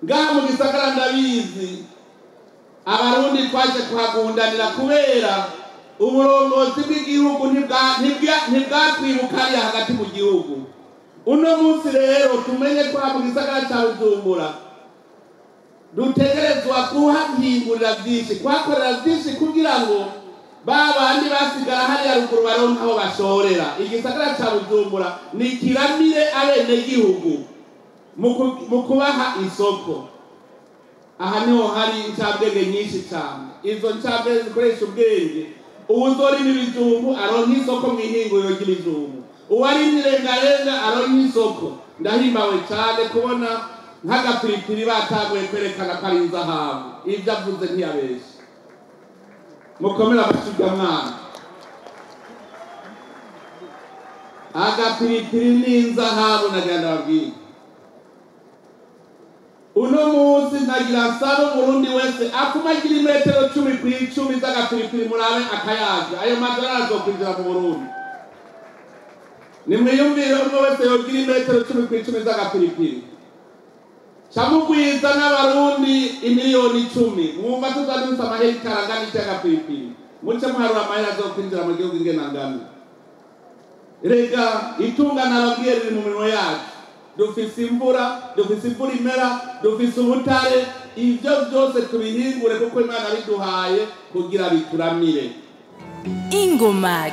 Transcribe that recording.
Ngaha mu gisagara ndabizi, Abarundi twaje kuhagundanira kubera uburongozi bw'igihugu ntibwatwibuka hariya hagati mu gihugu. Uno munsi rero tumenye ko mu gisagara ca Bujumbura dutegerezwa kuhahingurira vyinshi, kuhakorera vyinshi, kugira ngo ba bandi basigara hariya ruguru baronke aho bashorera. Igisagara ca Bujumbura ni kiramire abenegihugu mu kubaha isoko. Aha niho hari incabwenge nyinshi cyane, izo ncabwenge zikoresha ubwenge. Uwuzorima ibijumbu aronka isoko mu ihinguriro ry'ibijumbu, uwarimye irengarenga aronka isoko. Ndahimbawe cyane kubona nk'agapiripiri batanguye kwerekana ko ari inzahabu. Ibyo avuze ntiyabeshe. Mukomere amashyi mwana. Agapiripiri ni inzahabu. Nagira ndababwira, uno munsi nagira nsabe Umurundi wese akuma agira imetero 10 ku 10 z'agapiripiri. Murabe akayaga ayo madorari azokwinjira mu Burundi. Nimwiyumvire, umwe wese yogira imetero 10 ku 10 z'agapiripiri, camugwiza n'Abarundi imiliyoni 10, mwumva tuza dufise amahegitari angana iki y'agapiripiri? Muce muharura amahera azokwinjira mu gihugu ingene angana. Rega itunga nababwiye riri mu minwe yacu. Dufise imvura, dufise imvura imera, dufise ubutare. Ibyo byose tubihingure, kuko Imana biduhaye kugira bituramire. Ingomag.